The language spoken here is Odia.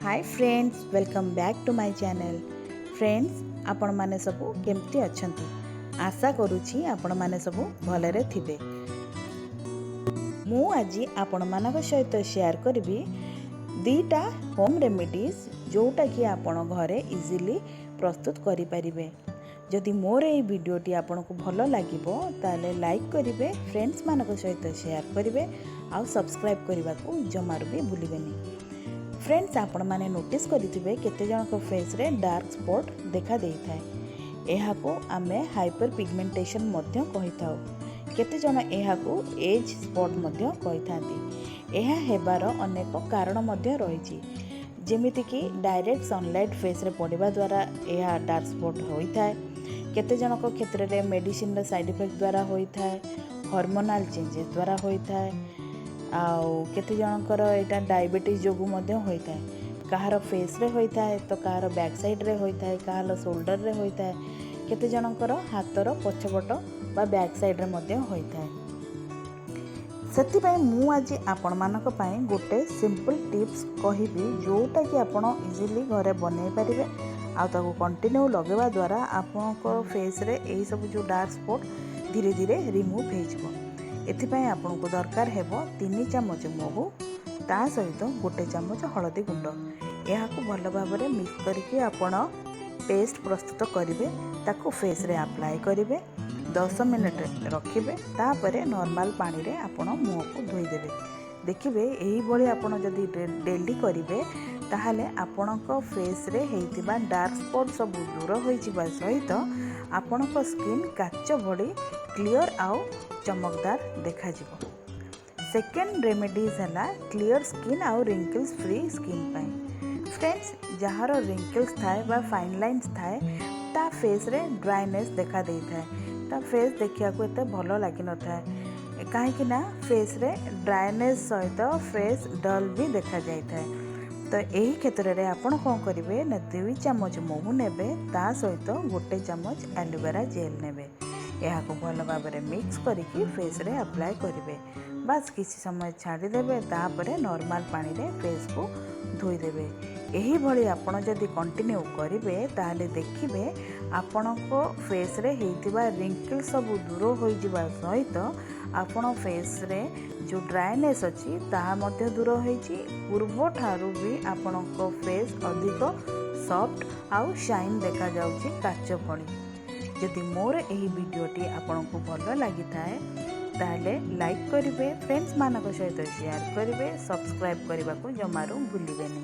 Hi friends, welcome back to my channel. Friends, ଆପଣମାନେ ସବୁ କେମିତି ଅଛନ୍ତି? ଆଶା କରୁଛି ଆପଣମାନେ ସବୁ ଭଲରେ ଥିବେ। ମୁଁ ଆଜି ଆପଣମାନଙ୍କ ସହିତ ସେୟାର କରିବି ଦୁଇଟା ହୋମ୍ ରେମିଡ଼ିଜ୍, ଯେଉଁଟାକି ଆପଣ ଘରେ ଇଜିଲି ପ୍ରସ୍ତୁତ କରିପାରିବେ। ଯଦି ମୋର ଏଇ ଭିଡ଼ିଓଟି ଆପଣଙ୍କୁ ଭଲ ଲାଗିବ, ତାହେଲେ ଲାଇକ୍ କରିବେ, ଫ୍ରେଣ୍ଡସ୍ମାନଙ୍କ ସହିତ ସେୟାର କରିବେ ଆଉ ସବସ୍କ୍ରାଇବ୍ କରିବାକୁ ଜମାରୁ ବି ଭୁଲିବେନି। ଫ୍ରେଣ୍ଡସ୍, ଆପଣମାନେ ନୋଟିସ୍ କରିଥିବେ, କେତେ ଜଣଙ୍କ ଫେସ୍ରେ ଡାର୍କ ସ୍ପଟ୍ ଦେଖା ଦେଇଥାଏ। ଏହାକୁ ଆମେ ହାଇପର ପିଗମେଣ୍ଟେସନ୍ ମଧ୍ୟ କହିଥାଉ। କେତେଜଣ ଏହାକୁ ଏଜ୍ ସ୍ପଟ୍ ମଧ୍ୟ କହିଥାନ୍ତି। ଏହା ହେବାର ଅନେକ କାରଣ ମଧ୍ୟ ରହିଛି, ଯେମିତିକି ଡାଇରେକ୍ଟ ସନଲାଇଟ୍ ଫେସ୍ରେ ପଡ଼ିବା ଦ୍ୱାରା ଏହା ଡାର୍କ ସ୍ପଟ୍ ହୋଇଥାଏ। କେତେ ଜଣଙ୍କ କ୍ଷେତ୍ରରେ ମେଡ଼ିସିନର ସାଇଡ଼୍ ଇଫେକ୍ଟ ଦ୍ୱାରା ହୋଇଥାଏ, ହର୍ମୋନାଲ୍ ଚେଞ୍ଜେସ୍ ଦ୍ୱାରା ହୋଇଥାଏ ଆଉ କେତେ ଜଣଙ୍କର ଏଇଟା ଡାଇବେଟିସ୍ ଯୋଗୁଁ ମଧ୍ୟ ହୋଇଥାଏ। କାହାର ଫେସ୍ରେ ହୋଇଥାଏ ତ କାହାର ବ୍ୟାକ୍ ସାଇଡ଼୍ରେ ହୋଇଥାଏ, କାହାର ସୋଲ୍ଡରରେ ହୋଇଥାଏ, କେତେ ଜଣଙ୍କର ହାତର ପଛପଟ ବା ବ୍ୟାକ୍ ସାଇଡ଼୍ରେ ମଧ୍ୟ ହୋଇଥାଏ। ସେଥିପାଇଁ ମୁଁ ଆଜି ଆପଣମାନଙ୍କ ପାଇଁ ଗୋଟେ ସିମ୍ପଲ୍ ଟିପ୍ସ କହିବି, ଯେଉଁଟାକି ଆପଣ ଇଜିଲି ଘରେ ବନେଇ ପାରିବେ ଆଉ ତାକୁ କଣ୍ଟିନ୍ୟୁ ଲଗାଇବା ଦ୍ୱାରା ଆପଣଙ୍କ ଫେସ୍ରେ ଏହିସବୁ ଯେଉଁ ଡାର୍କ ସ୍ପଟ୍ ଧୀରେ ଧୀରେ ରିମୁଭ୍ ହେଇଯିବ। ଏଥିପାଇଁ ଆପଣଙ୍କୁ ଦରକାର ହେବ 3 ଚାମଚ ମହୁ, ତା ସହିତ 1 ଚାମଚ ହଳଦୀ ଗୁଣ୍ଡ। ଏହାକୁ ଭଲ ଭାବରେ ମିକ୍ସ କରିକି ଆପଣ ପେଷ୍ଟ ପ୍ରସ୍ତୁତ କରିବେ। ତାକୁ ଫେସ୍ରେ ଆପ୍ଲାଏ କରିବେ, 10 ମିନିଟ୍ ରଖିବେ, ତାପରେ ନର୍ମାଲ୍ ପାଣିରେ ଆପଣ ମୁହଁକୁ ଧୋଇଦେବେ। ଦେଖିବେ, ଏହିଭଳି ଆପଣ ଯଦି ଡେଲି କରିବେ, ତାହେଲେ ଆପଣଙ୍କ ଫେସ୍ରେ ହେଇଥିବା ଡାର୍କ ସ୍ପଟ୍ ସବୁ ଦୂର ହୋଇଯିବା ସହିତ ଆପଣଙ୍କ ସ୍କିନ୍ କାଚ ଭଳି କ୍ଲିଅର୍ ଆଉ ଚମକଦାର ଦେଖାଯିବ। ସେକେଣ୍ଡ ରେମେଡ଼ିଜ୍ ହେଲା କ୍ଲିଅର୍ ସ୍କିନ୍ ଆଉ ରିଙ୍କଲ୍ସ ଫ୍ରି ସ୍କିନ୍ ପାଇଁ। ଫ୍ରେଣ୍ଡସ୍, ଯାହାର ରିଙ୍କଲ୍ସ ଥାଏ ବା ଫାଇନ୍ ଲାଇନ୍ସ ଥାଏ, ତା ଫେସ୍ରେ ଡ୍ରାଇନେସ୍ ଦେଖା ଦେଇଥାଏ। ତା ଫେସ୍ ଦେଖିବାକୁ ଏତେ ଭଲ ଲାଗିନଥାଏ, କାହିଁକି ନା ଫେସ୍ରେ ଡ୍ରାଇନେସ୍ ସହିତ ଫେସ୍ ଡଲ୍ ବି ଦେଖାଯାଇଥାଏ। ତ ଏହି କ୍ଷେତ୍ରରେ ଆପଣ କ'ଣ କରିବେ ନା, 2 ଚାମଚ ମହୁ ନେବେ, ତା ସହିତ 1 ଚାମଚ ଆଲୋଭେରା ଜେଲ୍ ନେବେ। ଏହାକୁ ଭଲ ଭାବରେ ମିକ୍ସ କରିକି ଫେସ୍ରେ ଆପ୍ଲାଏ କରିବେ। ବାସ୍, କିଛି ସମୟ ଛାଡ଼ିଦେବେ, ତାପରେ ନର୍ମାଲ୍ ପାଣିରେ ଫେସ୍କୁ ଧୋଇଦେବେ। ଏହିଭଳି ଆପଣ ଯଦି କଣ୍ଟିନ୍ୟୁ କରିବେ, ତାହେଲେ ଦେଖିବେ ଆପଣଙ୍କ ଫେସ୍ରେ ହେଇଥିବା ରିଙ୍କଲ୍ ସବୁ ଦୂର ହୋଇଯିବା ସହିତ ଆପଣ ଫେସ୍ରେ ଯେଉଁ ଡ୍ରାଇନେସ୍ ଅଛି, ତାହା ମଧ୍ୟ ଦୂର ହୋଇଛି। ପୂର୍ବଠାରୁ ବି ଆପଣଙ୍କ ଫେସ୍ ଅଧିକ ସଫ୍ଟ ଆଉ ସାଇନ୍ ଦେଖାଯାଉଛି କାଚ ଭଳି। ଯଦି ମୋର ଏହି ଭିଡ଼ିଓଟି ଆପଣଙ୍କୁ ଭଲ ଲାଗିଥାଏ, ତାହେଲେ ଲାଇକ୍ କରିବେ, ଫ୍ରେଣ୍ଡସ୍ମାନଙ୍କ ସହିତ ସେୟାର କରିବେ, ସବସ୍କ୍ରାଇବ୍ କରିବାକୁ ଜମାରୁ ଭୁଲିବେନି।